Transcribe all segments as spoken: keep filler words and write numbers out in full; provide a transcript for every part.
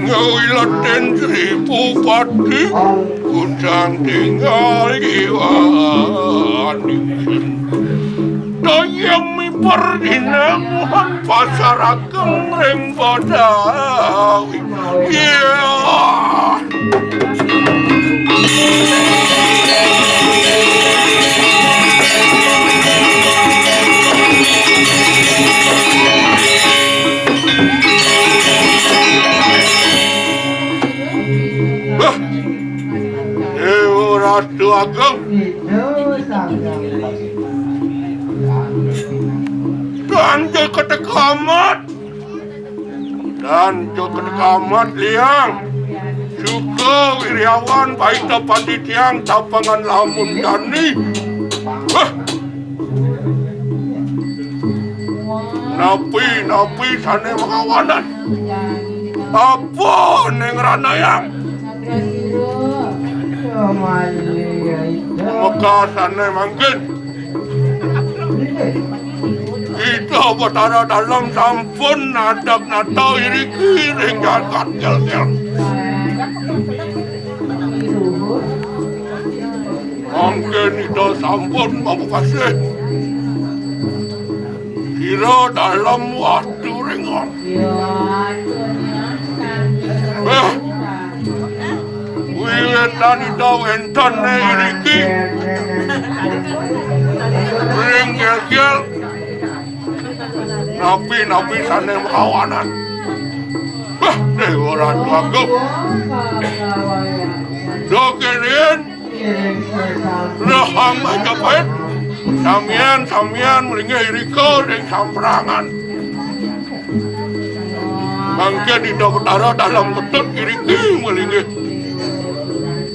Ngawiletin Sri Bupati, kudang tinggal jiwani. Toya miper dinamuhan pasar ageng ring Badawi. Iya. Wah. Déwa Ratu Agung. Dan jeket kamat. Dan jeket kamat liang. Suka wiryawan paita panditiang tapangan lamun jani. Wah. Napi, napi sané makawanan? Apa ning ranayang? Maka sané mangkin. Ida Batara Dalem sampun nadhak nata iriki ring jagat Gélgél. Mangkin Ida sampun mapasih. Sira Dalem watu ringon. Eh, wiwitan Ida wénten iriki ring Gélgél. Napi-napi sané makawanan. Wah, Déwa Ratu Agung. Dokirin. Rahang Majapahit. Samian, samian, malinggih irika ring samprangan. Mangkin Ida Batara Dalem Ketut iriki malinggih.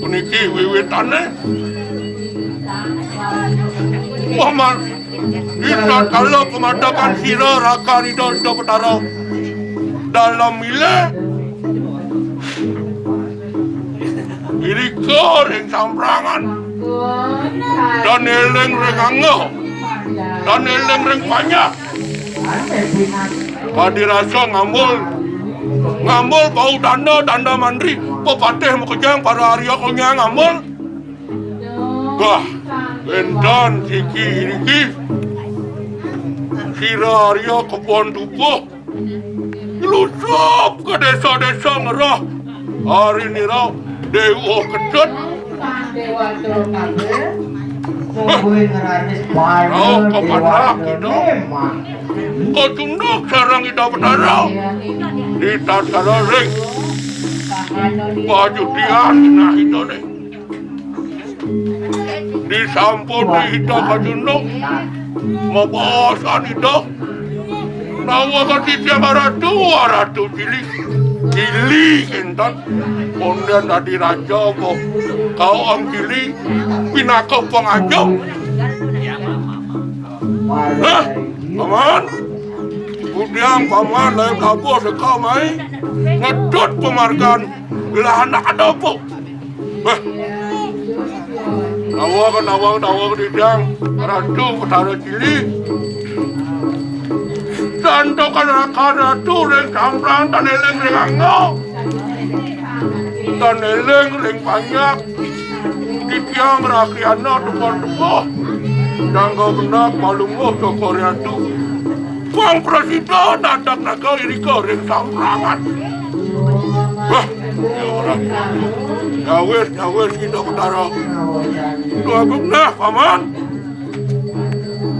Puniki wiwitané. Wah, man. Ida kala pamadakan sira rakan Ida, Ida Batara Dalem milih. Irika ring samprangan. Dan éling ring angga. Dan éling ring panjak. Padirasa ngambul. Ngambul bau danda, danda mandri. Pepatih makejang para Arya konyang ngambul. Bah, wénten siki iriki. Sira Arya kebon tubuh. Nylusup ka désa-désa ngerah. Ari nira Déwa Ketut. Hah. Rauh ka pandak kita. Kacunduk sareng Ida Betara. Di tatara ring pajudian nah Ida né. Disampun Ida kacunduk. Mabaosan Ida. Nawa ka titiang Ratu, Ratu Cili. Cili kinten. Kondén dadi raja, boh. Kaon Cili. Pinaka pangajeng. Hah? Paman? Kudiang Paman, lain tabuh seka mai. Ngedut pamargan. Gelah anak ada apa? Wah. Nawang, nawang, nawang didang. Ratu Betara Cili. Santokan rakan ratu ring samprang tan éling ring angga. Tan éling ring panjak. Titiang rakyatna tepon-tepoh. Jangga genep palungguh toko ratu. Pang prasida nadak naga irika ring samprangan. Wah, ya ora. Nyawis, nyawis Ida Betara. Ida Agung nah, Paman.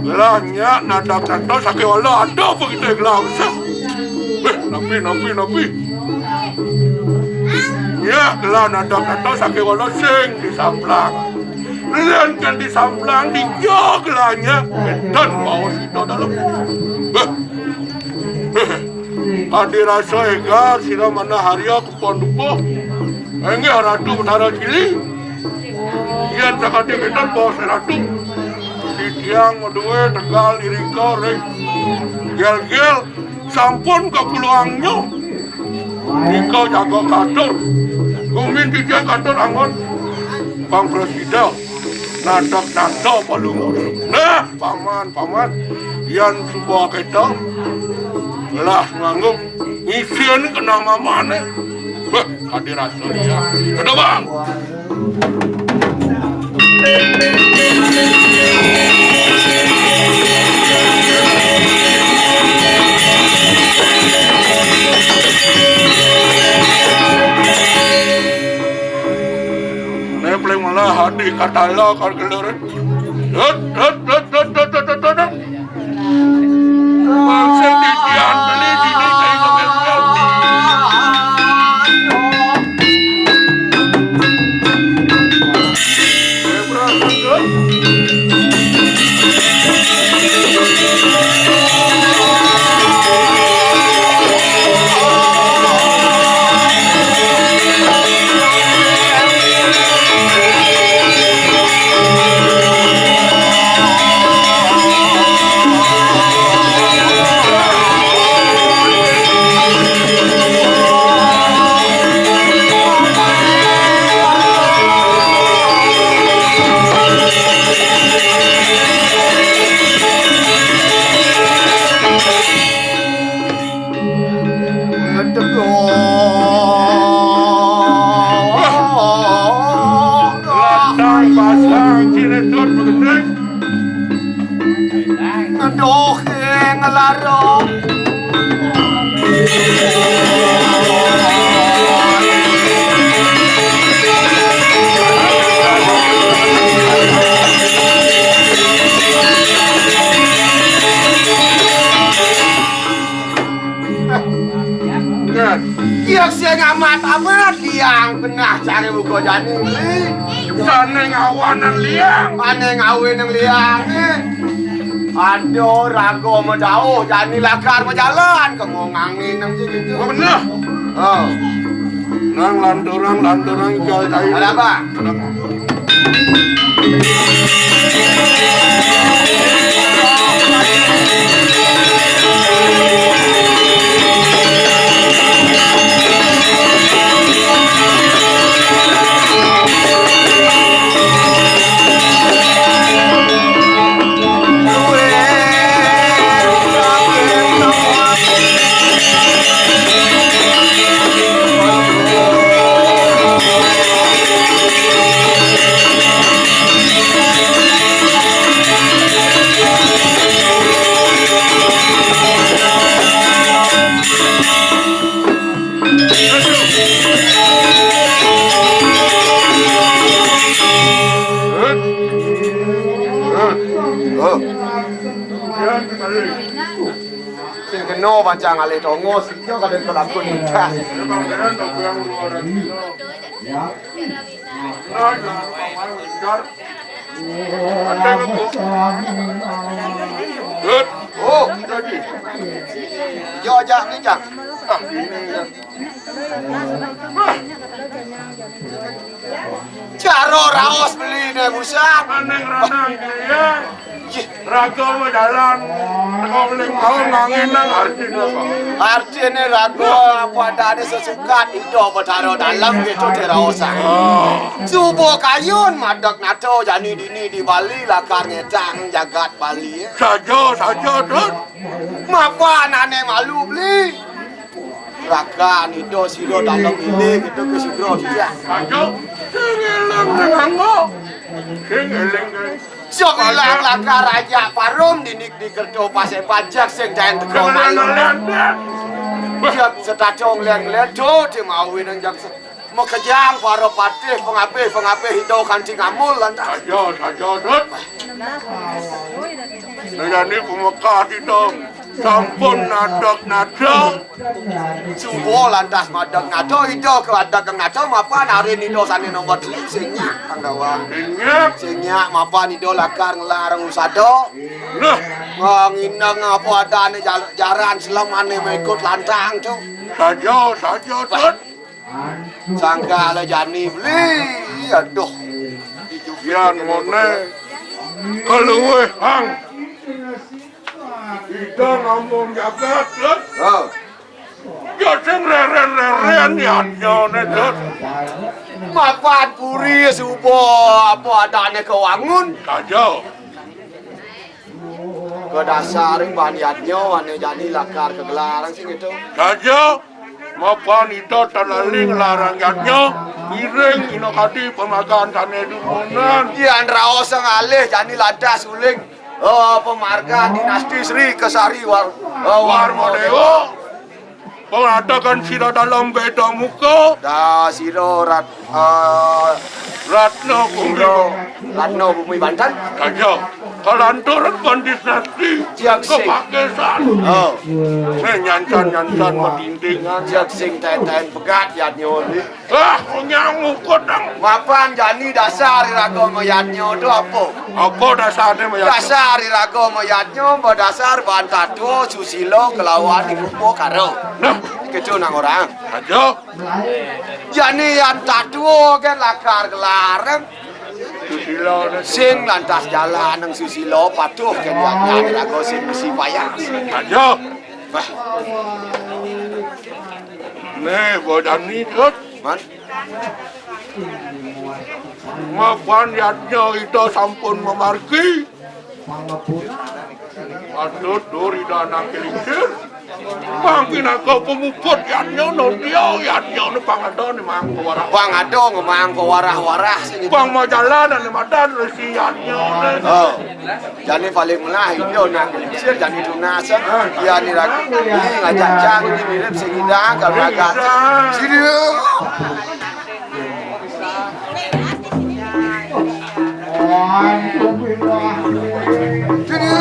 Gelah nyak nadak nato sakéwala ada apa kita gelah usah. Wéh, napi, napi, napi. Nyak gelah nadak nato sakéwala sing di samplang. Lian kan di samplang di gelah nyak. Édan baos Ida Dalem. Wéh. Adi rasa égar sira manah harya kepon dukuh. Inggih Ratu Betara Cili. Yén sakadi kénten baos Ratu. Titiang madué tegal irika ring Gélgél sampun kapuluang nyo. Nika jaga katur. Gumin titiang katur angon. Pang prasida. Nadak nanda palungguh. Nah, Paman, Paman. Yan suba kéto. Gelah nganggup. Isin kena mamane. Wah, hadir asal ya. Ada, Bang. Nek paling malah hati kata lo kal keluar. Hut, hut, hut. Bangsa titian beli dini saya ngambil. Ladang pasang cilecut begendeng. Ngedoh ngelarong. Iya sing amat apa liang benah cari muka jani beli. Sane ngawan nang liang. Ane ngawe nang liang, eh. Aduh, rago medauh, jani lakar bejalan, kengong angin nang sing gitu. Oh, bener. Oh. Nang lanturang, lanturang, ikai kayu. Ada apa? Oh. Sing kena pacang alih tongos, iya kadang kelakon nikah. Oh, jadi. Yo, jak ni, jak. Ah, ini. Cara raos beli ne, buset. Maneng ranang dia. Raga mah jalan. Kau beli mau ngangen nang artinya apa? Artine raga apa adane sesukat Ida Betara Dalem gitu diraosan. Oh. Suba kayun madeg nata jani dini di Bali lakar ngetang jagat Bali, eh. Saja, saja, Dut. Mapan ane malu beli. Rakan Ida sira dalem ini gitu ke sugra tidak. Saja. Sing eling nang anggo. Sing eling, guys. Sok ilang lakar aja parum dinik di kerto pasai pajak sing jaen teko mayu. Siap setacong leng-leng tu di mawi nang jaksa. Makejang para patih pengabih-pengabih Ida kanthi ngamul lantas. Saja, saja, Dut. Nayani pemekah Ida sampun nadeg-nadeg. Suba lantas madeg nada, Ida ke adeg nada mapan ari Ida sane nomor telu sing nyak Pandawa. Sing nyak. Sing nyak mapan Ida lakar nglarang usada. Nah. Ngineng apa adane jal-, jaran selemane mengikut lantang tu. Saja, saja, Dut. Sangkala jani beli, aduh. Yan mone kaluwih hang. Ida ngomong jagat, Dut. Oh. Ya sing reren-reren yadnyane, Dut. Mapan puri suba apa adane kewangun. Saja. Kedasar ban yadnya ane jani lakar kegelaran sing gitu. Saja. Mapan ida talaling larang yadnya, ngiring ina kadi pamagan sane dumunan. Yan raos ngalih jani lantas uling. Oh, pamarga dinasti Sri Kesari War-, oh, Warmadewa. Pengatakan sira dalam beda muka. Da sira rat-, eh, Ratna Bumi. Sira Ratna Bumi Banten. Saja. Kalantur kon dinasti. Siap sing. Kepakesan. Oh. Eh, nyansan-nyansan matindingan. Siap sing teten pegat yadnya ni. Ah, nyang ukut dong. Mapan jani dasar iraga mayadnya tu apa? Apa dasarnya mayadnya? Dasar iraga mayadnya badasar ban tatwa, susila kelawan ibu karo. Nah, kecu nang orang. Aja. Jani yan tatwa kan lakar kelarang. Susila. Sing lantas jalan nang susila patuh kan yadnya iraga sing bisi payah. Aja. Bah. Nih, bojani, Dut. Man? Mapan yadnya ida sampun mamargi. Patut dur ida anak kelincir. Pang pinaka pamuput yadnya, no dia yadnya, no pang ada ni mang pawarah. Pang ada ngemang pawarah-warah sini. Pang majalan ane madan resi yadnya, ne. Oh. Jani paling melah, ida nak kelincir, jani tunas, eh. Iya ni ragu, ni ngajak cang, ni mirip sing indah, kalau agak. Sini. Sini.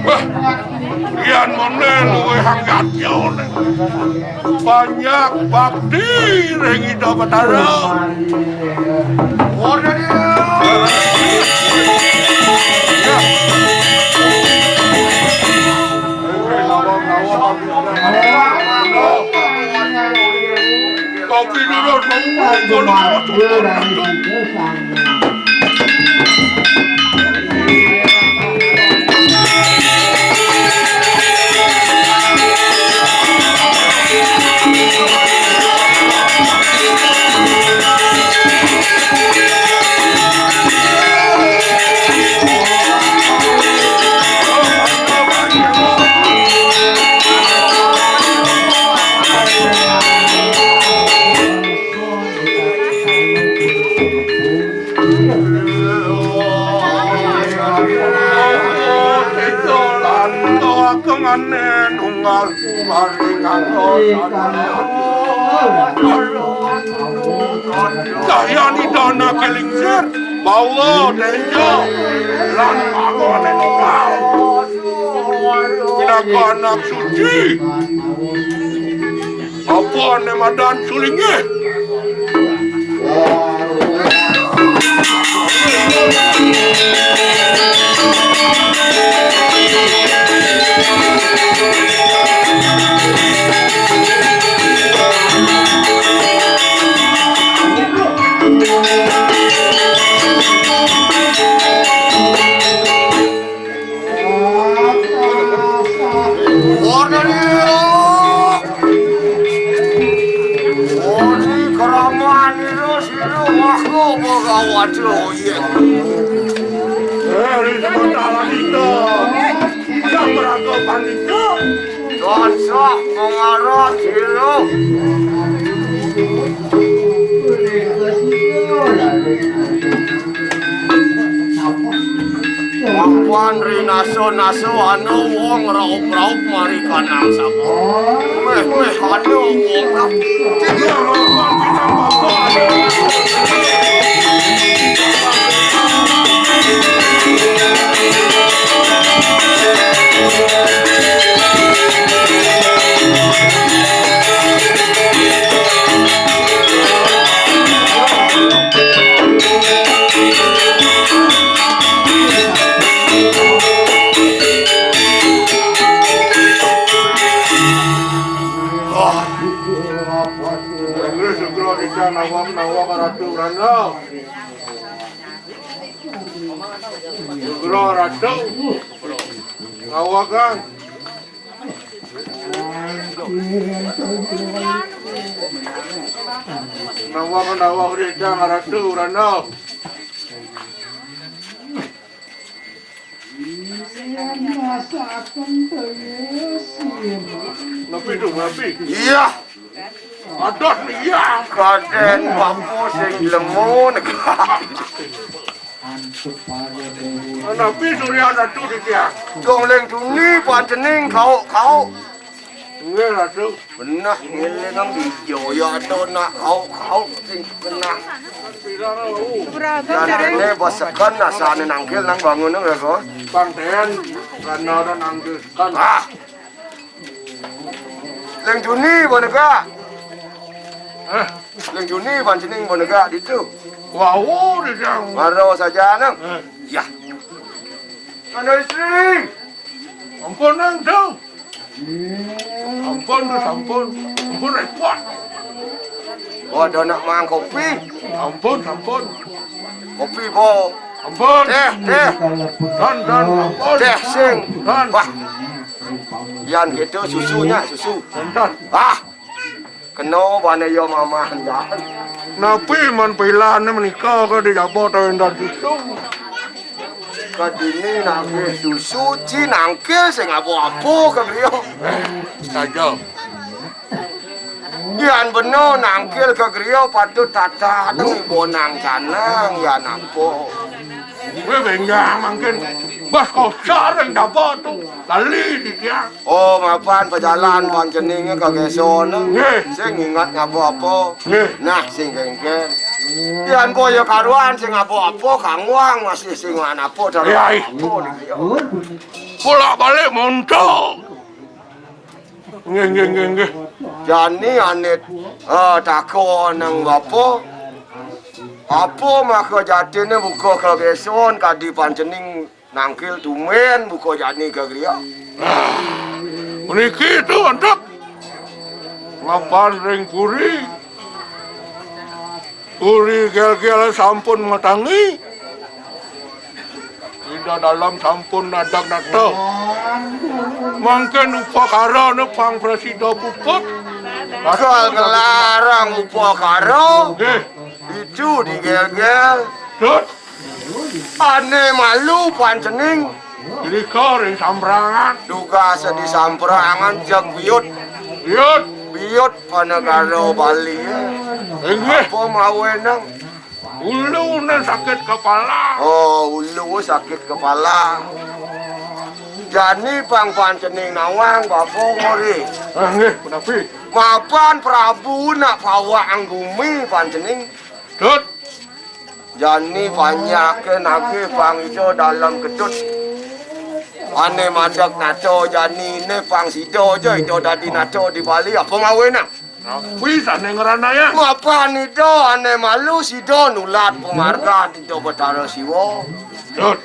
Wah, yan mene luwih hangatnya ne. Banyak bakti ring Ida Batara. Warna dia. Ya. Kopi dulu, kopi dulu. Cahya nidana kelingsir, bawa tejo, lan pangone nunggal. Pinaka anak suci. Apa ane madan sulinge? Warna dia. Ori keraman ira sira makhluk Bhagawati, oh iya. Eh, di sementara kita. Yang beragam pandita. Tansah pengarah sira. Mapan rinasa-nasa ana wong raup-raup mari kanang sapa. Meh, meh, ana wong raup. Sugra kita nawak-nawak Ratu Brana. Sugra Ratu. Nawakan. Nawang-nawang ri Jang Ratu Rana. Napi tu, napi? Iya. Adat iya. Kadén bapa sing lemu negak. Napi Surya Ratu di dia? Dong leng tuni pancening kau-kau. Nggih, Ratu. Benah ngiling nang ijo ya ada nak kau-kau sing benah. Pirang wau. Yan kene basekan asane nangkil nang bangun nang ya, Gus. Pangten karena ada nangkil kan. Ah. Leng Juni boneka. Eh, Leng Juni pancening boneka ditu. Wau di jang. Maro saja nang. Eh. Ya. Kana istri. Ampun nang tu. Ampun tu sampun. Ampun repot. Oh, ada nak mang kopi. Ampun, ampun. Kopi po. Ampun. Teh, teh. Dan, dan, ampun. Teh sing. Dan. Wah. Yan gitu susunya, susu. Dan, dan. Ah. Kena bane yo mamah yan. Napi man pilane menika ka di jaba ta endan susu. Kadini nangkil susu, ci nangkil sing apa-apa ka griya. Saja. Yan bena nangkil ka griya patut tata demi bonang canang yan apa. Kowe benjang mangkin. Bas kosar ring daba tu. Lali di tiang. Oh, mapan pejalan panceninge kageson. Nggih. Sing ingat ngapa-apa. Nggih. Nah, sing kengken. Yan kaya karuan sing apa-apa kangwang masih sing apa dari Yai. Apa niki ya? Bolak-balik montok. Nggih, nggih, nggih, nggih. Jani ane, eh, takon nang bapa. Apa maka jatine buka kageson kadi pancening nangkil tumen buka jani ka griya? Ah, puniki tu, Antuk. Mapan ring puri. Puri gel-gel sampun matangi. Ida dalam sampun nadag nata. Mangkin upakarane pang prasida puput. Bakal ngelarang upakara. Nggih. Itu digel-gel. Dut. Ane malu pancening. Irika ring samprangan. Dugas di samprangan jeg biut. Biut. Biut panegara Bali ya. Inggih. Apa mawenang? Ulune sakit kepala. Oh, ulu sakit kepala. Jani pang pancening nawang bapa ngori. Ah, nggih, punapi? Mapan Prabu nak pawak ang gumi pancening. Dut. Jani panyake nake pang ida dalam kedut. Ane mandek nata jani ne pang sida ja ida dadi nata di Bali apa mawenang? Napi sane ngranaya? Mapan ida ane malu sida nulat pamargan ida Betara Siwa. Dut.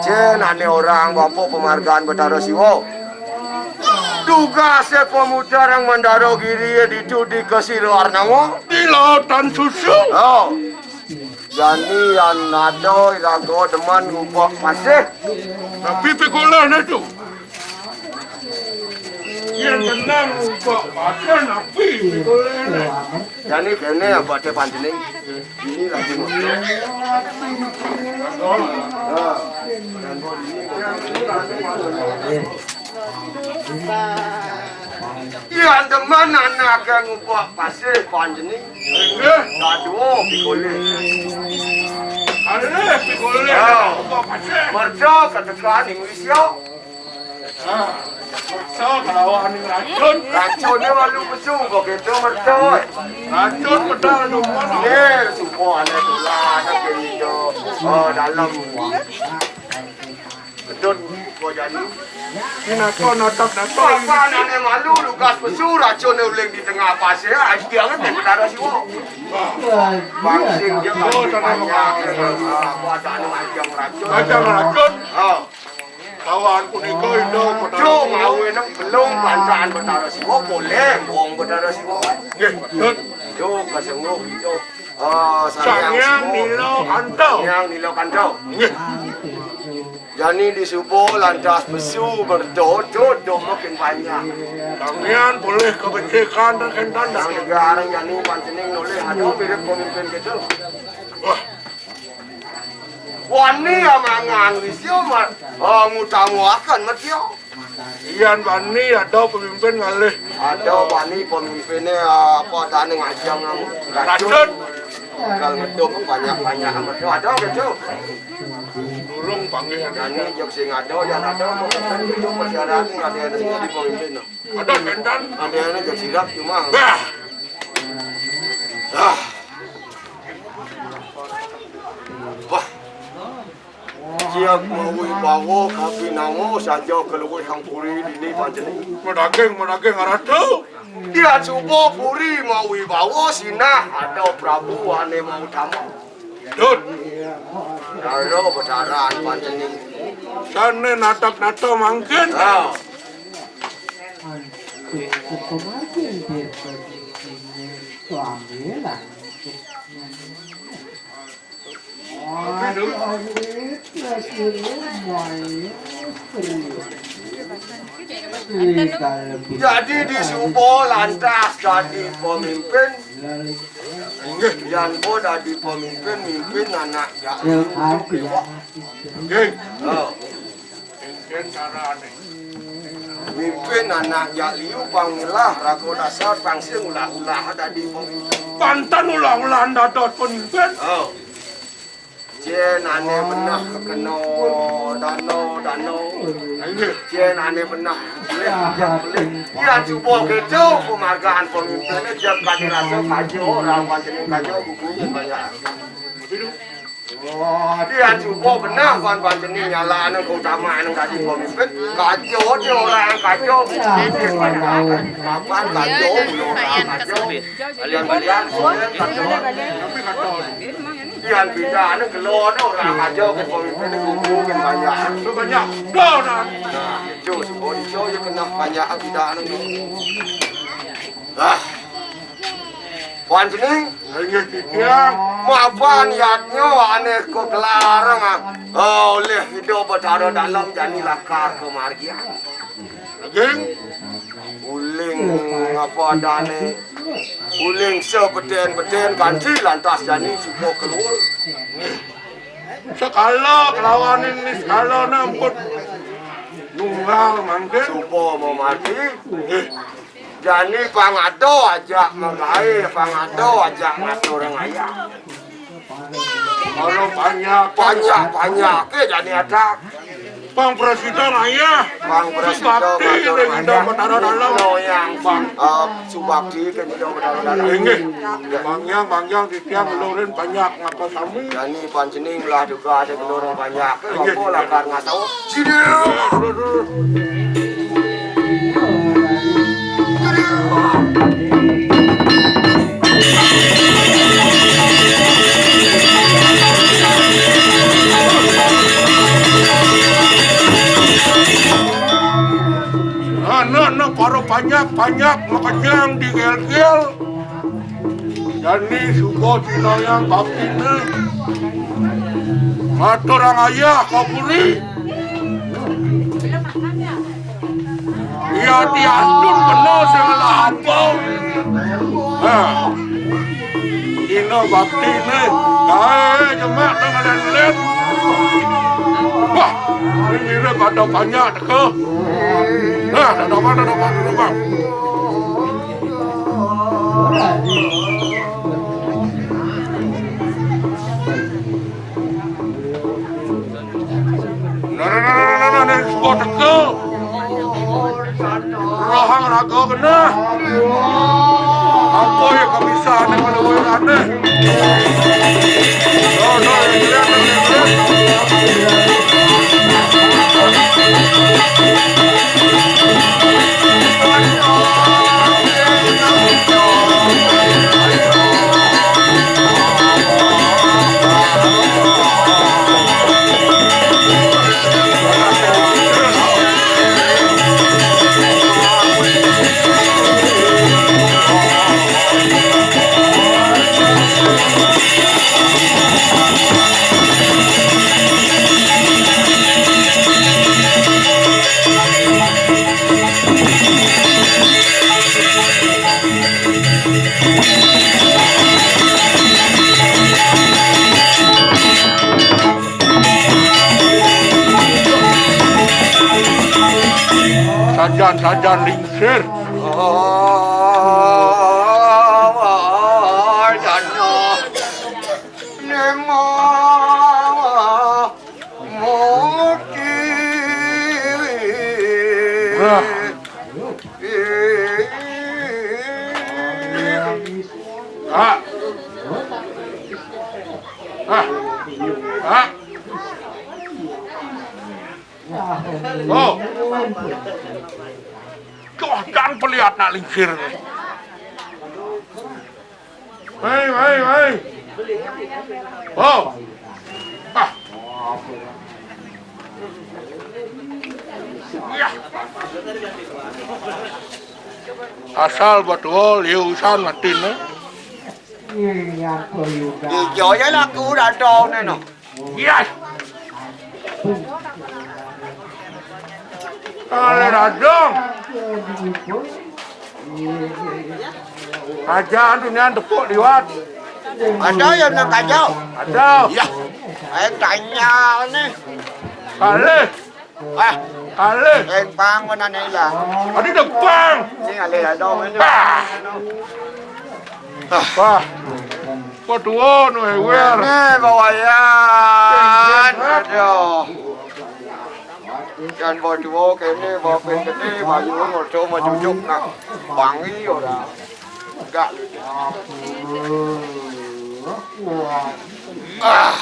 Cen ane orang bapa pamargan Betara Siwa. Dugase pamutarang Mandara Giri ditu di Kasira Arnawa. Di lautan susu. Oh. Jani yan nada iraga demen ngubek pasih. Tapi pikulih ne tu. Yen tenang ngubek pasih napi pikulih ne. Jani kene abate pancening. Ini lagi. Nah. Iya, demen anake ngubek pasih pancening. Nggih. Dadua pikolih. Kalih pikolih. Ya. Ngubek pasih. Merta ketekan Indonesia. Ah. So kelawan racun. Racune walu pesu kok gitu merta. Racun pedal dukun. Nggih, supo ane tulah ane kene. Oh, dalam. Kedut, kok jani. Ini nako notop nako. Apa anane malu lugas pesu racune uling di tengah pasir, ah, dia ngerti Betara Siwa. Bang sing dia kan banyak. Apa ada anu ajang racun. Ajang racun. Oh. Kawan punika Indo Betara Siwa. Mawe nang belum bantaan Betara Siwa, boleh wong Betara Siwa. Nggih, betul. Yo kasengguh itu. Oh, Sang Hyang Nila Kanta. Sang Hyang Nila Kanta. Nggih. Jani disuba lantas pesu berdoa, doa makin banyak. Tangian boleh kebencikan dan kentan. Yang negara jani pancening nolih ada mirip pemimpin gitu. Wah. Wani amangan wisya mat. Oh, ngutamuaken matya. Yan wani ada pemimpin ngalih. Ada wani pemimpinnya apa tani ngajang racun. Racun. Kalau ngedum banyak-banyak matya. Ada gitu. Durung panggih. Jani jek sing ada, yang ada kok itu persyaratan ada yang sing jadi pemimpin. Ada kentan. Ada yang jek sirap cuma. Bah. Ah. Wah. Siap mawibawa kapinama saja kaluwih hang puri dini panjeni. Madaging, madaging, Ratu. Dia suba puri mawibawa sinah ada Prabu ane mautama. Dut. Rara betaran panjeni. Sane natak-nata mangkin. Ha. Suami lah. Jadi disuba lantas dadi pemimpin. Inggih. Yan po dadi pemimpin, mimpin anak ya. Nggih. Oh. Mimpin anak jak liu pang ngelah raga dasar pang sing ulah-ulah dadi pemimpin. Panten ulah-ulah dados pemimpin. Oh. Jen ane benah kena dana-dana. Jen ane benah. Ya cuba gitu penghargaan pemimpin jam kadi rasa kajo, orang pancening kajo, buku banyak. Wah, dia cuba benah pan pancening nyala anu keutamaan dadi pemimpin. Kajo dia orang kajo. Kapan kajo dia orang kajo. Kalian-kalian kajo. Dia beda anu gelo dia orang kajo ke pemimpin itu buku banyak. Banyak. Dah, dah. Nah, itu sebab itu ya kena banyak beda anu. Ah. Pancening, inggih titiang. Mapan yadnya ane kok larang, ah. Oh, oleh Ida Betara Dalem jani lakar kemargian. Ageng. Uling apa adane? Uling sebeten-beten kanti lantas jani suka keluar. Sekala kelawanin niskala nampun nunggal mangkin. Suka mau mati. Eh. Jani pangado aja magae, pangado aja ngatur ngayah. Kalau banyak, banyak, banyak ke jani ada. Pang presiden ayah. Pang presiden bakti ngatur ngayah. Ida Betara Dalem. Yang pang, eh, subakti ke Ida Betara Dalem. Inggih. Bangyang, bangyang titiang lurin banyak ngapa sami. Jani pancening lah juga ada gelorong banyak. Apa lakar ngatau? Sini. Anak-anak para panyak-panyak makejang di gel-gel. Jani suba sinayang baktine. Maturang ayah ka puri. Iya diastun kena sing ngelah apa. Ha. Dina baktine. Kae jemak nang len-len. Wah, ini mirip ada banyak teka. Nah, dah dapat, dah dapat, dah dapat. Nah, nah, nah, nah, nah, nah, nah, suka teka. Rahang raga genah. Apa ya kebisaane pada wae aneh. Nah, nah, yang lihat, yang lihat. Jan sajan lingsir. Jana lima muci. Ah. Ah. Ah. Ah. Oh. Tuh, jangan peliat nak lingsir. Hei, hei, hei. Oh. Ah. Ya. Asal betul liusan matin, eh. Iya, ya laku dadong ni, no. Yes. Kalau dadong. Aja dunia tepuk liwat. Ada yang nak kacau? Ada. Ya. Ayo tanya ni. Kalih. Ah, kalih. Empang mana ni lah? Ada depang. Ni alih dadong ni. Ah. Wah. Paduo no ewer. Ini bawayan. Aduh. Kan paduo kene bawa kene bayu ngodo majujuk nak. Wangi ora. Enggak. Ah.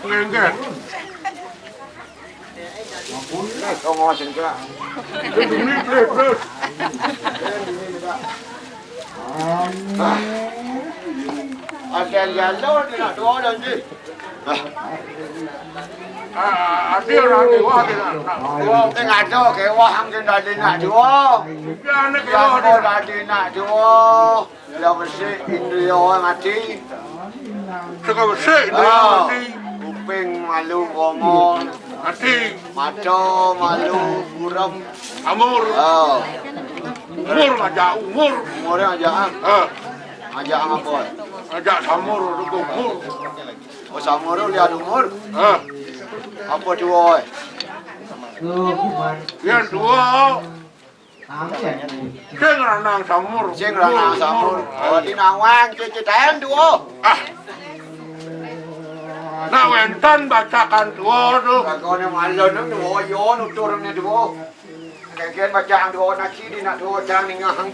Ngengket. Nih, tongos ini, Kak. Ini, ini, terus. Ada yang jalan, dia nak dua orang je. Ah, ada orang lewat, dia nak, nak dua. Tengah ada, kewah, mungkin tadi nak dua. Dia anak kewah, dia nak dua. Lah besik indria mati. Saka besik indria mati. Kuping malu bongol. Mati. Mata malu burem. Amur. Ah. Umur ngajak umur. Umur ngajak, ah. Ha. Ngajak apa? Ngajak samur tu umur. Oh, samur tu lihat umur. Ha. Apa dua, eh? Yang dua. Sing ranang samur. Sing ranang samur. Oh, dinawang cicitaen duo. Ah. Nak wenten bacakan duo tu. Kagone malon nang duo yo nuturne duo. Kagene bacaan duo nasi di nak duo jang ningahang.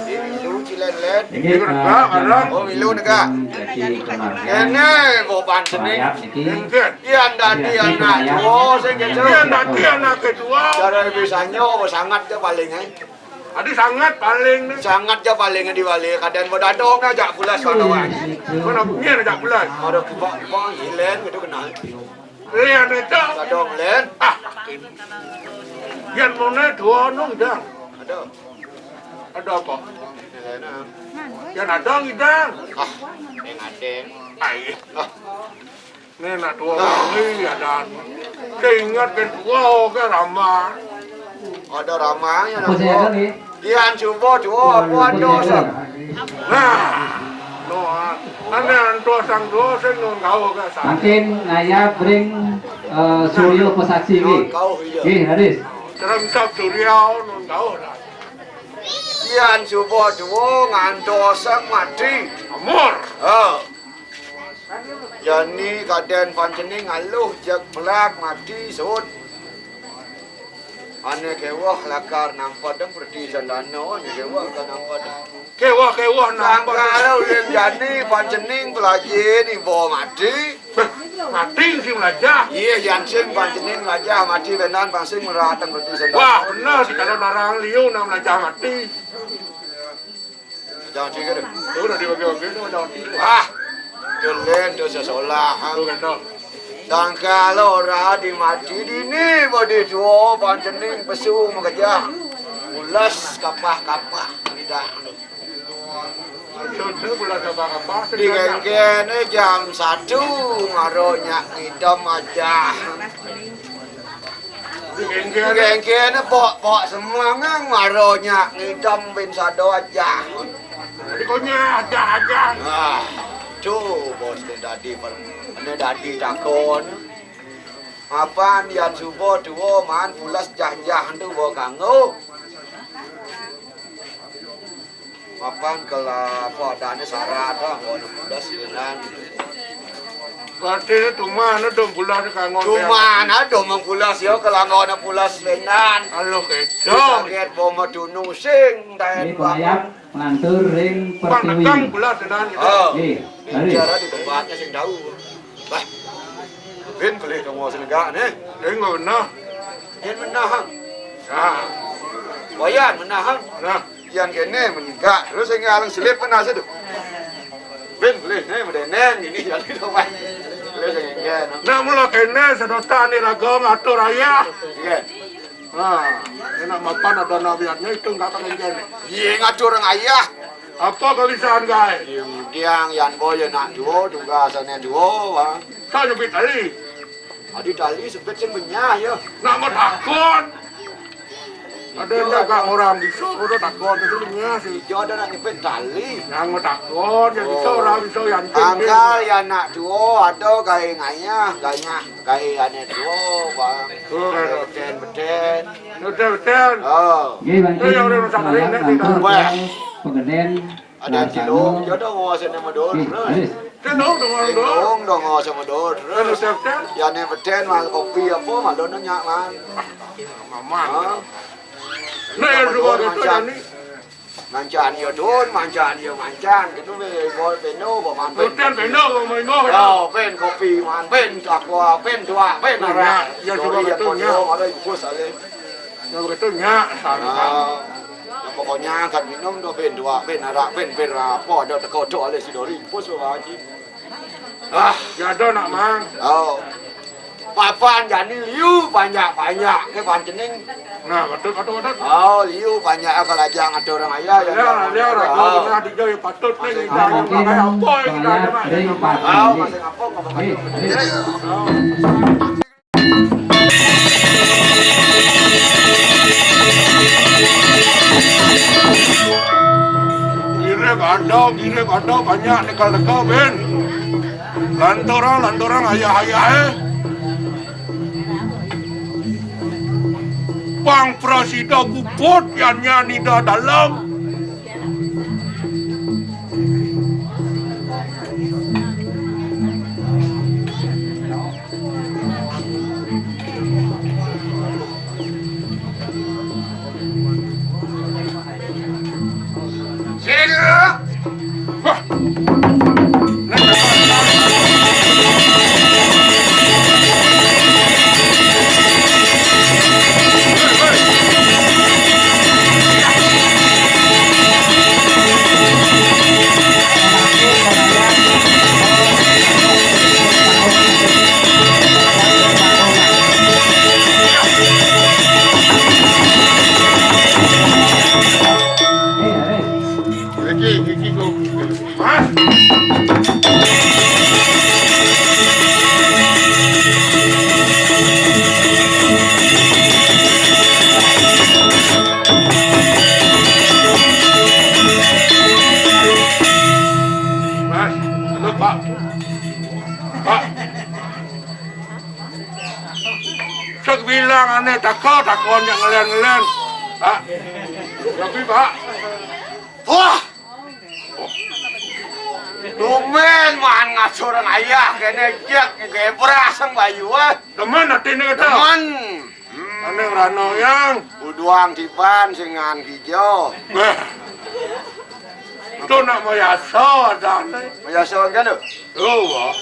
Ini milu cilen-len. Ini, eh, dalam, oh, milu negak. Jadi kemarin ini boban seni. Iya, dadi anak kedua, sing gitu. Iya, dadi anak kedua. Cara bisanyo, sangat je paling, eh. Adi sangat paling ni. Sangat je paling di balik. Kadang bodadong aja pulas kawan. Mana punya aja pulas. Ada kubak-kubak, ilen gitu kenal. Lian itu. Kadang len. Ah. Yan mone duo nung dang. Ada. Ada apa? Yan ada ngidang. Ah, yang ada. Ai. Ah. Ni nak duo wengi ada. Keingat kan duo ke ramah. Ada ramahnya nak duo. Dian subuh duo apa ada sah. Nah, no, ah. Ane anto sang duo sing nun kau ke sah. Mungkin ngayap bring, eh, Suryo pesaksi, nggih. Nun kau, iya. Nggih, Haris. Terus cap Suryo nun kau lah. Dian subuh duo nganto sang mati. Amur. Ha. Jani kaden pancening aluh jeg pelak mati sud. Ane kewah lakar nampa dem perdi sandano, ane kewah ka nampa dem. Kewah, kewah nampa dem. Sangkala ulih jani pancening pelaji ni bo mati. Beh, mati sing melajah. Iya, jan sing pancening melajah mati benan pansing meratang perdi sandano. Wah, benar si kalau narang liu nak melajah mati. Jangan tiga deh. Tu dah dibagi-bagi tu jangan tiga. Wah, kelen tu sesolah. Tu kan tu. Tangkal ora di mati dini bodi tuo pancening pesu makejah. Ulas kapah-kapah lidah. Contoh bulan kapah-kapah. Di genggen jam satu maro nyak ngidam aja. Gengge. Gengge ne pok-pok semua ngang maro nyak ngidam bin sado aja. Dadi konyah aja-aja. Ah, tu bos ne dadi per-, ne dadi takon. Apan yan subo tuo man pules jah-jah tu bo kanggo. Mapan kela ko adane sarat, ah, anggo ne pules benan. Berarti tuman dong pules kanggo. Tuman dong mengpules yo kela anggo ne pules benan. Alo kedo. Kaget bo metunung sing taen. Ini pelayap melantur ring pertiwi. Pang pules benan gitu. Oh. Nggih, mari. Cara di tempatnya sing tahu. Bah. Bin pelih tunggu senegak ne. Ring menah. Yen menah, Hang. Nah. Wayan menah, Hang. Nah. Yan kene menegak, terus sing ngaleng selip pernah situ. Bin, beli, ne, medeneng, ini jadi doang. Beli sing kene. Nak mula kene sedotan ni raga ngatur ayah. Iya. Nah, enak mapan ada nawiatnya itu enggak tak kene. Iya, ngatur orang ayah. Apa kelisahan, guys? Yang diang, yan boy, nak duo, tugasannya duo, Bang. Saya nyebit tadi. Adi tali sebet sing benyah ya. Nak mau takon. Ada yang jaga orang di sana, udah takon itu benyah sih. Ijo ada nak nyebet tali. Yang mau takon, yang bisa orang bisa yang angkal ya nak duo, ada gaya ngayah, gaya, gaya ane duo, Bang. Oh, ada beten-beten. Beten-beten. Oh. Nggih, Bang. Itu yang udah masak kering, nanti kita. Wah. Pegeden. Ada yang cilok, yo dong, ngawa sene medul terus. Cilok dong, dong. Cilok dong, ngawa sene medul terus. Terus, terus, terus. Ya, ne beten, mal kopi apa, mal dono nyak, mal. Maman. Hah? Nah, yang dua itu, mancan. Yani. Mancan, yo, dun, mancan, yo, mancan. Gitu, be, bol, beno, bo, man, ben. Beten, beno, bo, main, bo, ya. Oh, ben, kopi, man, ben, aqua, ben, dua, ben, arak. Ya, ya, dori, coba ya, betul, ya. Ada infus, ale. Ya, betul, ya. Ah. Ya, pokoknya kan minum do ben dua, ben arak, ben bir apa, ada teko tok ale si Dori, pus lo haji. Ah, ya ada nak mang. Oh. Papan jani liu panjak-panjak ke pancening. Nah, betul, betul, betul. Oh, liu panjak kalau aja ngatur orang ayah ya. Ya, ya, ya, oh. Kalau kita tiga ya patut nih, kita yang pakai apa ya, kita ada, Mak? Oh, masih apa, apa, apa. Eh, eh. Oh. Girip ada, girip ada, banyak neka-neka, Ben. Lanturang, lanturang, ayah-ayah, eh. Pang prasida guput, yan nyanida dalam. Iki, iki kok. Hah? Mas, halo, Pak. Pak. Sek bilang ane tako, tako nyak ngelen-ngelen. Pak. Tapi, Pak. Wah. Tumen man ngatur ayah kene jek ngebras sang bayu, eh. Temen atine kata. Temen. Hmm. Ane rano yang. Uduang tiban singan kijo. Wah. Itu nak mayaso ada ane. Mayaso kan tu? Oh, wah.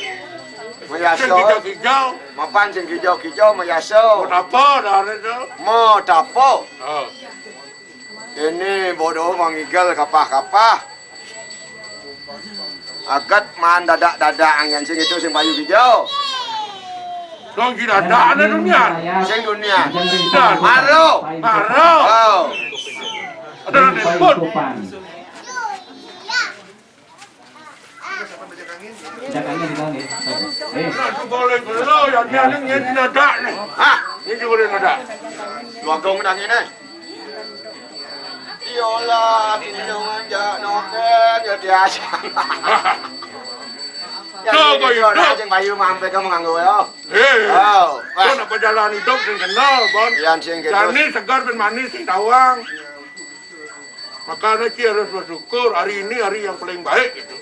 Mayaso. Sing kijo-kijo. Mapan sing kijo-kijo mayaso. Buat apa dah ane tu? Mau tapo? Oh. Ini bodoh mangigel kapah-kapah. Agat man dadak-dadak anyan sing itu sing bayu hijau. Dong gila dadak ane dunia. Sing dunia. Dah. Maro. Maro. Oh. Ada nak telepon. Jangan, jangan, ya. Eh. Nah, tu boleh dulu, yang dia ni, yang dia tak ni. Hah? Ini juga dia ada. Dua gong dah ini. Yolah, tinungan jak noken, ya biasa. Ya, tuh, ini kok dia hidup. Orang sing payu mampir kamu nganggo ya. Eh, oh, kok nak jalan hidup sing kenal, Bon? Yang sing gitu. Jani segar ben manis sing tawang. Makanya Ci harus bersyukur, hari ini hari yang paling baik gitu.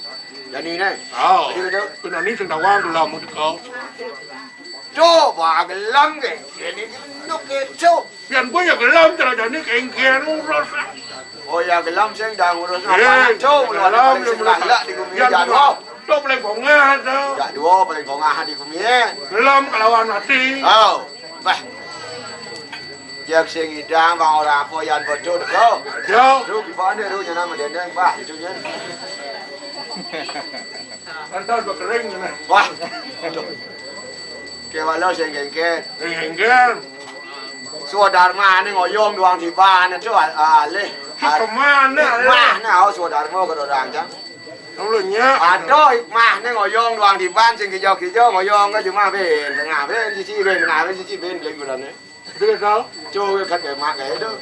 Jani ini. Oh. Jadi gitu. Penani sing tawang gelem teko. Tuh, wah gelem ke. Ini genduk gitu. Pian boya gelem cara jani kengkian ngurus. Oh ya gelem sing dah ngurus. Eh, apa nak, Cuk? Lu ada gelem paling sing yang ngurus. Galak di gumi. Pian jan, boya. Wah. Tuh paling bongah tuh. Jak dua paling bongah di gumi. Gelem kelawan mati. Oh, bah. Jak sing idang bang ora apa yan bodoh tuh. Yo. Lu gimana lu nyana medendeng, bah, itu nya. Entar bekering nya. Wah. Tuh. Kewala sing kengken. Sing kengken. Swadarma ning oyong doang tiban itu al-, alih. Hikmah ne, hikmah ne, oh, swadarma ke orang jang. Ulun nya. Aduh, hikmah ning oyong doang tiban sing kijo-kijo, oyong ke cuma ben tengah, ben siji, ben tengah, ben siji, ben beli gulane. Itu kan tahu. Coba kat mak kayak itu.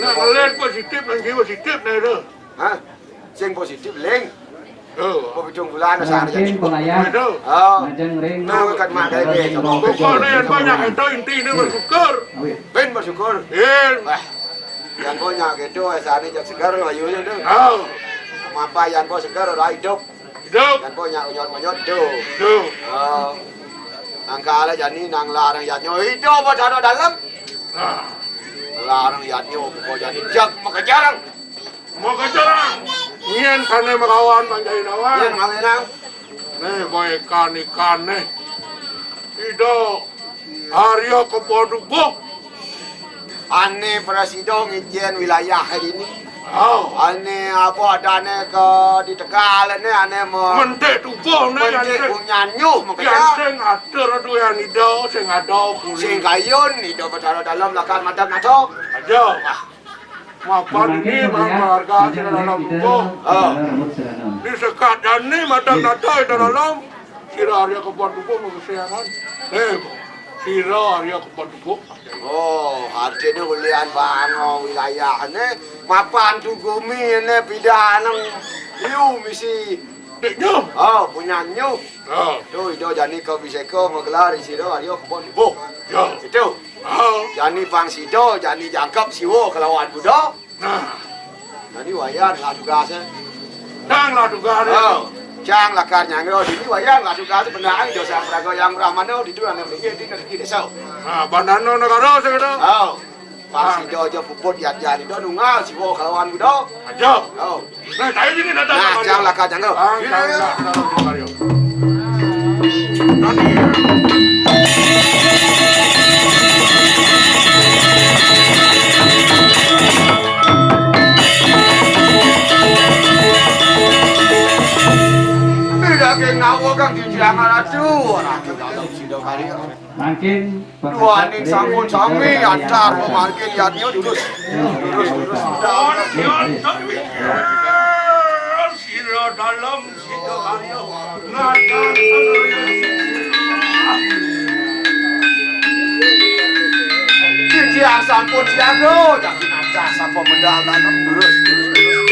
Nah, kalau positif, lagi positif nah itu. Hah? Sing positif, Ling. Oh. Apa pitung bulan, nah, sana jadi. Mungkin pengayah. Aduh. Oh. Majeng ring. Nah, kan mak kayak gitu. Pokoknya yang banyak itu intinya bersyukur. Awit. Ben bersyukur. Ben. Wah. Yang banyak gitu, sana jak segar, ayo ya, tuh. Oh. Apa yang kau segar, udah hidup. Hidup. Yang banyak unyot-unyot, tuh. Hidup. Oh. Angkala jani nang larang yatnyo, hidup apa cara dalam? Nah. Larang yatnyo, pokok jani jak makajarang. Makajarang. Nyen kane melawan panjai lawan. Nyen kane nang. Nih, boy ikan-ikan nih. Ido. Arya Kepodubuh. Ane presido ngijen wilayah ini. Oh. Ane apa adane ke di Tegal ne ane me-, mentik tubuh ne mentik yang sing, punyan nyuh mengkejak. Yang sing atur duwe ido, sing ada kuli. Sing kayun ido betara dalam lakar madam nato. Aja. Wah. Mapan ini mah marga sira dalam tubuh. Oh. Disekat jani madam nato ida dalam. Sira Arya Kebon Tubuh mengesianan. Eh, sira Arya Kebon Tubuh. Oh, artine ulian bango wilayahne mapan tugumi ne pidaneng liu misi. Dek nyuh. Oh, punyan nyuh. Oh. Tu ido jani kau biseko magelar sira Arya Kebon Tubuh. Ya. Itu. Oh. Jani pang sido, jani jangkep siwo kelawan budo. Nah. Nah, ini wayan lah tugasnya. Cang lah tugasnya. Oh, cang lah kar nyangro. Ini wayan lah tugasnya. Benar, dosa praga yang Brahmana, di dua anak mikir, di negeri desa. Nah, bandano negara saya kata. Oh, pasti do aja puput yat yat do nunggal siwo kelawan budo. Aja. Oh. Nah, saya ini datang. Nah, cang lah kar nyangro. Ah, cang lah, cang lah, cang lah. Daging nawa kang dijangan aduh, aduh, dalam sida kali. Mangkin duaning sampun sami antar pemangkin yatnya terus, terus, terus. Sira dalam Titiang sampun siaga, daging ancas sampun medal dalam terus, terus, terus.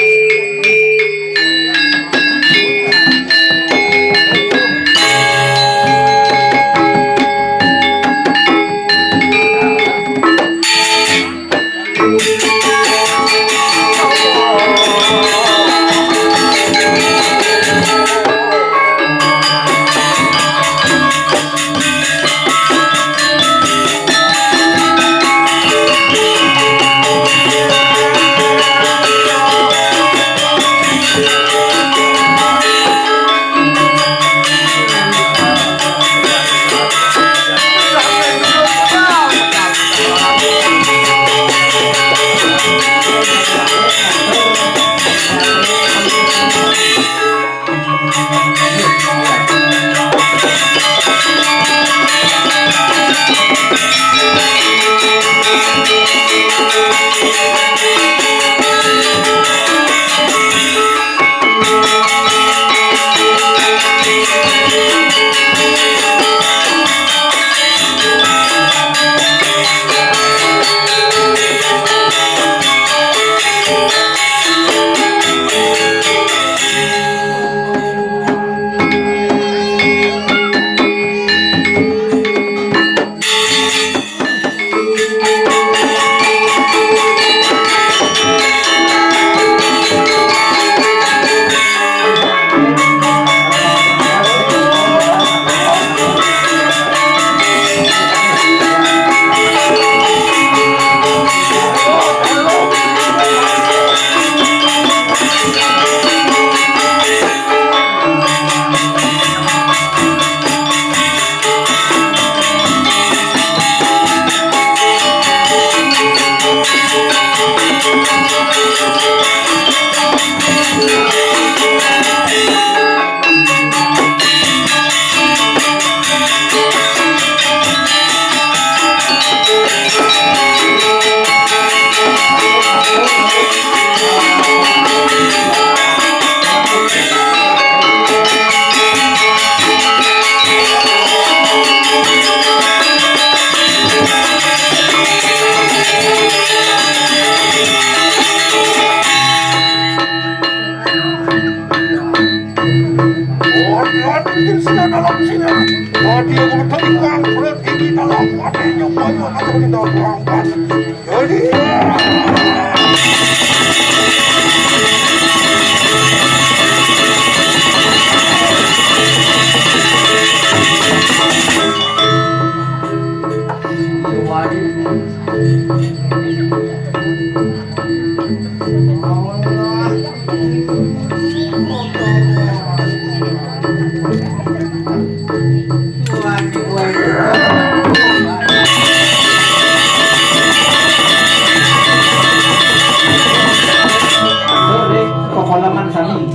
Pakolaman sami.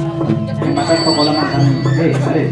Pakolaman sami. Eh, balik.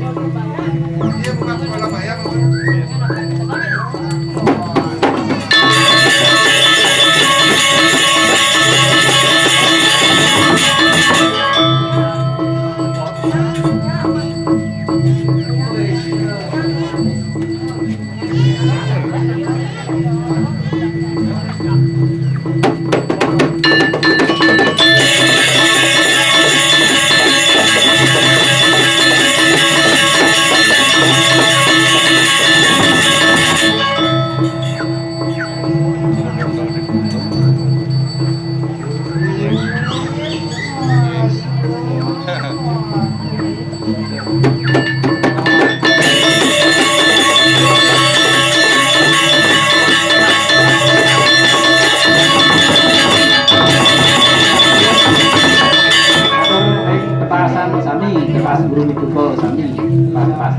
Petasan sami, tepas guru itu sami, pas-pas.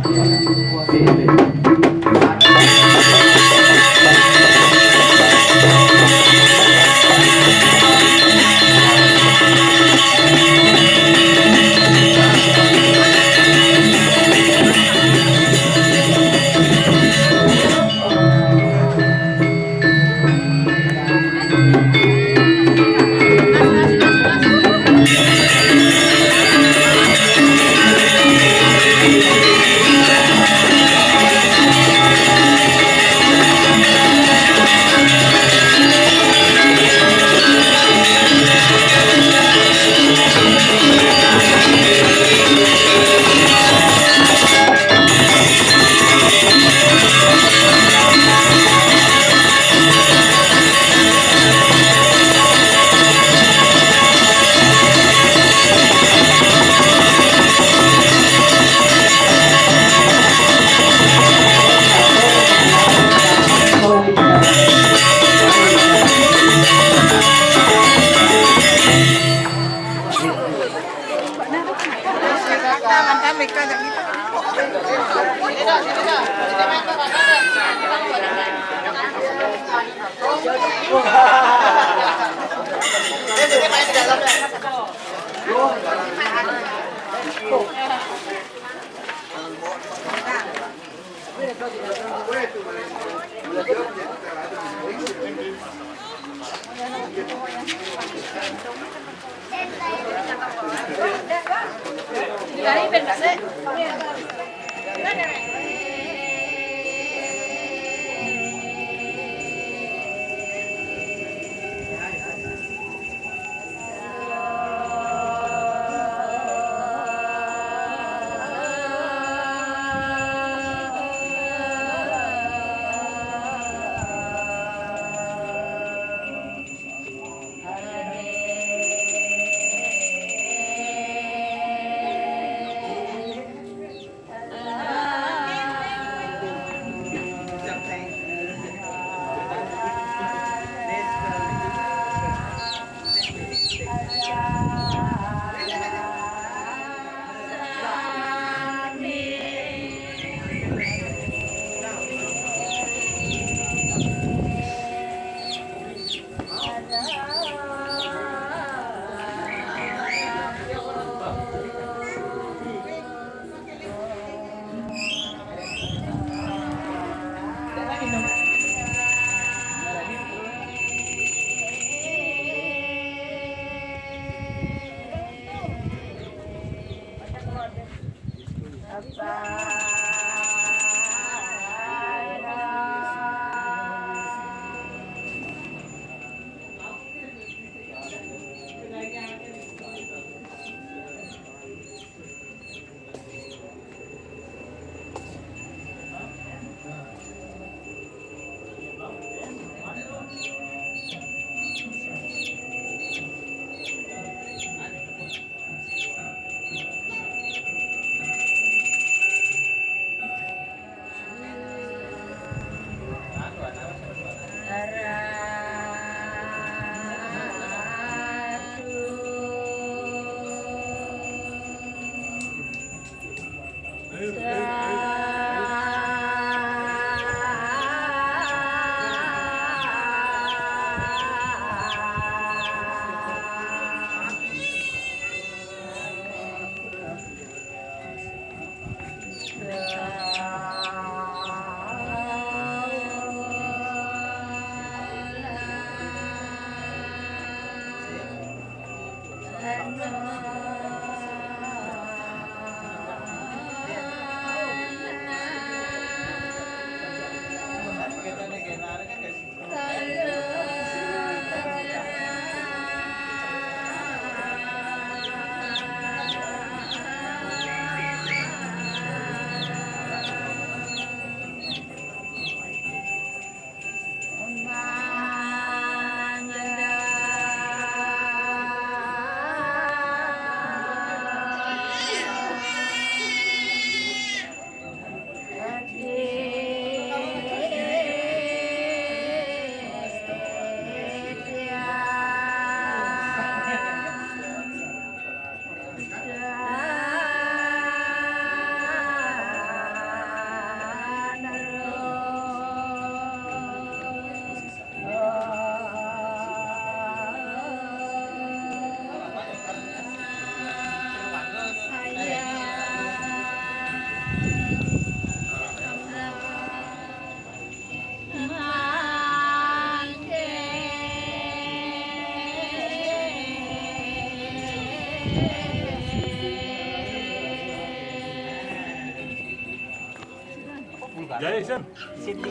Hei, Sen. Siti.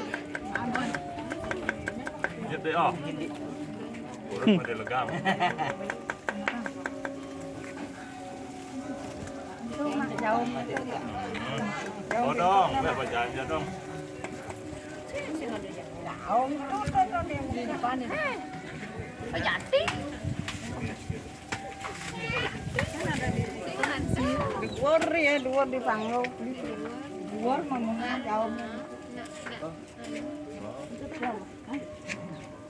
Jep deh, oh. Urut pada legang. Jauh. Oh, dong, nggak baca aja dong. Jauh itu kan yang di depan itu. Pejati. Dua ya, dua di panggung. Dua ngomongnya jauh.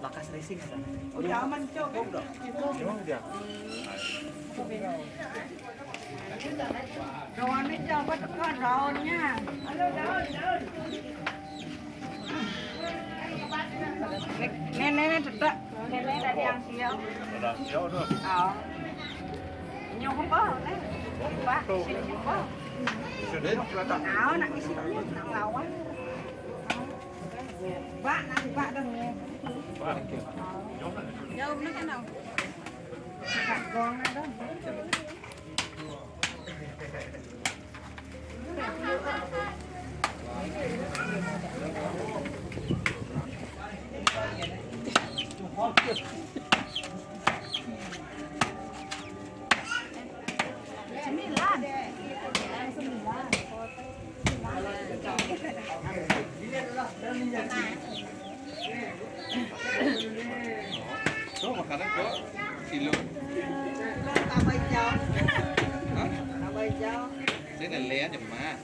Bakas racing sana. Udah aman, Cok. Udah. Daunnya coba tekan daunnya. Halo, daun, daun. Nenek, nenek, cedak. Nenek tadi yang siang. Ada siang, udah. Oh. Nyukup, oh, Nek. Pak, sini nyukup. Sudah, sudah. Nah, nak isi, nak lawan. Pak, nak, Pak, dah. Pak. Jauh, nak, kenal. Pak, gong, dah. Tuh, makanan kok kilo. Tambah hijau. Hah? Tambah hijau. Saya nggak lihat ya, Mas.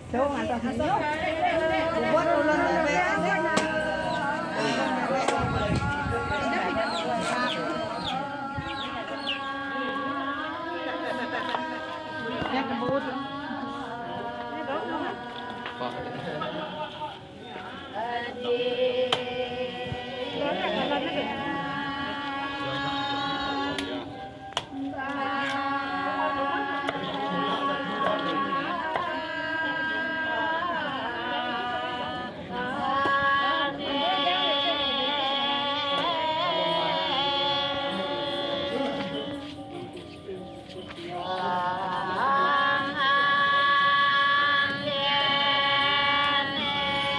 Tuh, ngantos minum. Buat ulun bebek aja. Ya, kebut.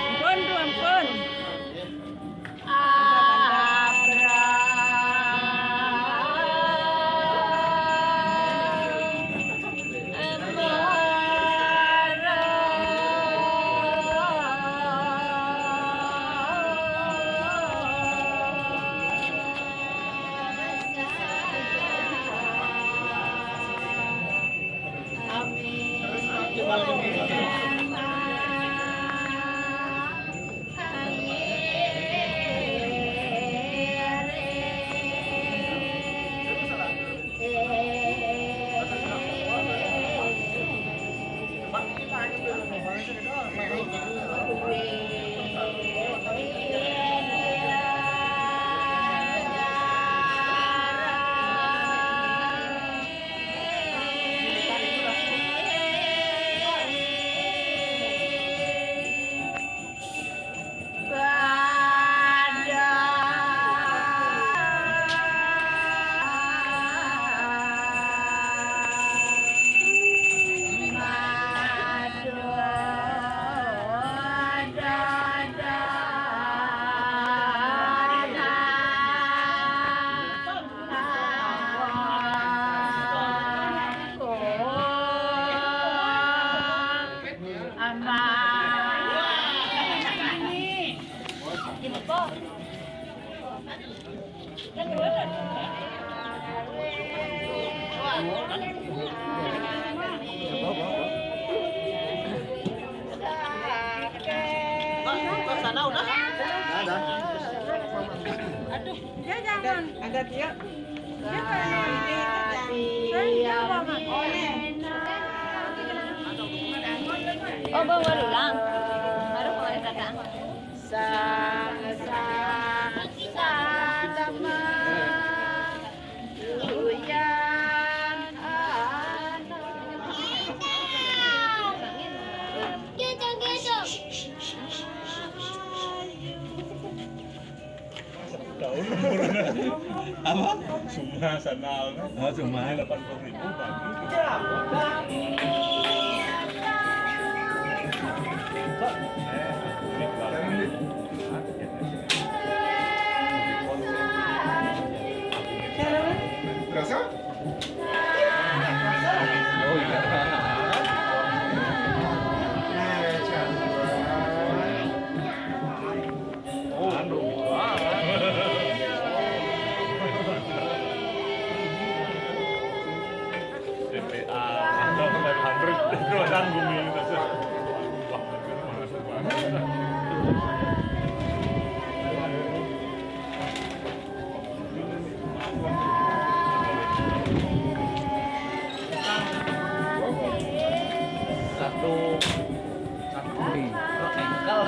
Ampun, tuh, ampun. Sana udah? Ada. Aduh, dia jangan. Ada dia. Oh, bawa ulang. Baru mulai datang. Sang, sang, salama. Uyan, anak. Apa? Cuma sana. Oh, cuma. Delapan puluh ribu, bagus. Berasa? Oh, iya. T P A, five hundred, itu orang bumi. Satu, satu ini, engkel.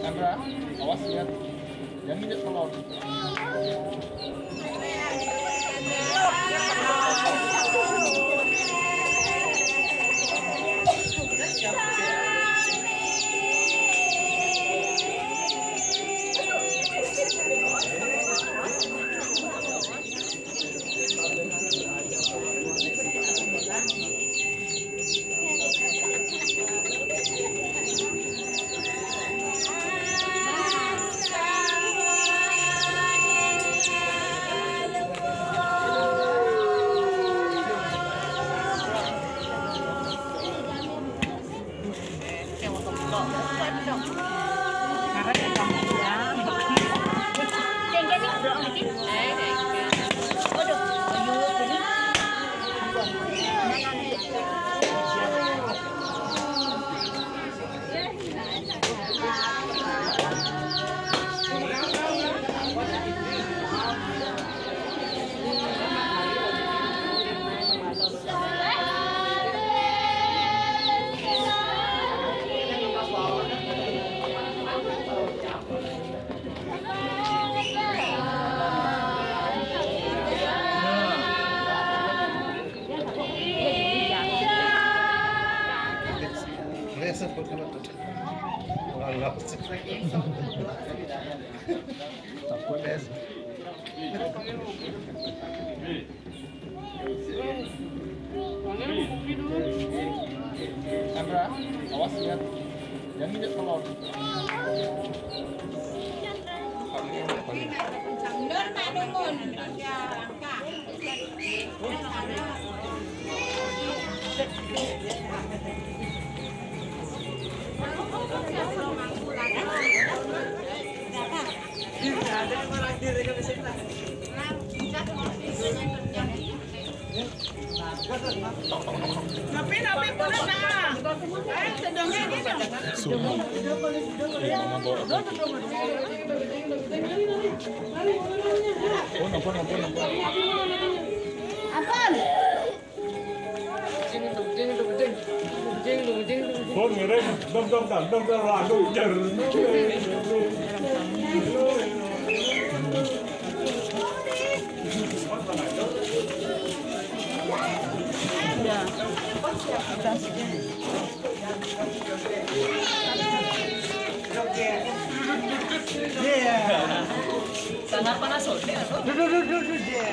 Sandra, awas ya. Jangan injek telur. Sandra, awas, lihat. Jangan injak telur. Tapi, tapi, boleh, nah. Ayo, sedangnya ini, nah. Sudah. Iya, Mama bawa apa? Oh, ampun, ampun, ampun. Apa? Kon ngirim, dong, dong, dong, dong, dong, lagu, jer. Ya, atas. Sana panas, oh, dia, oh. Duh, duh, duh, duh, duh, dia.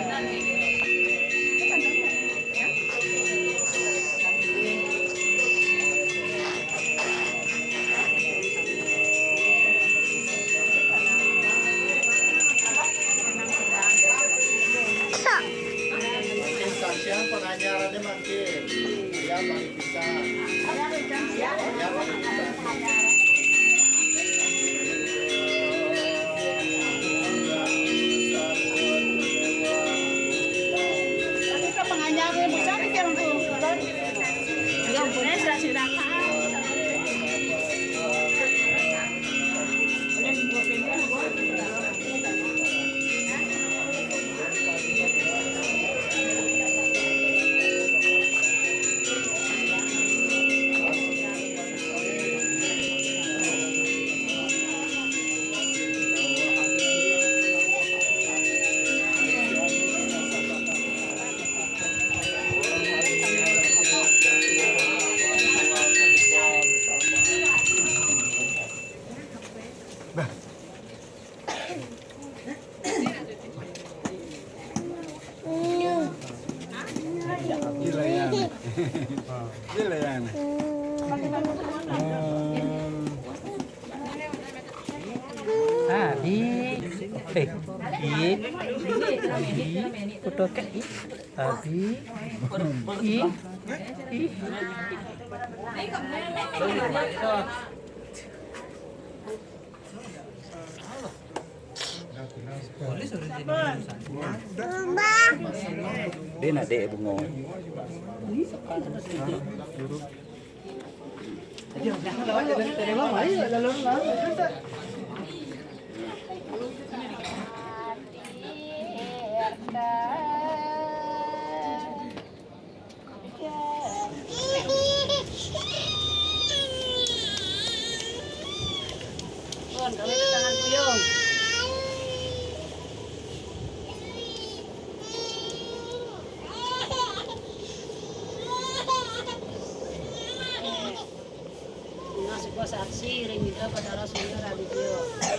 Instansi penganyarannya makin. Ya, Pak. Gila ya. Gila ya. Abi, eh, iya, Abi, foto kak, ih, Abi, ih, ih. Dia nak dek bengong. Pun, kami tangan puyung. Nasi gua saksi, ring itu pada Rasulullah, Radio.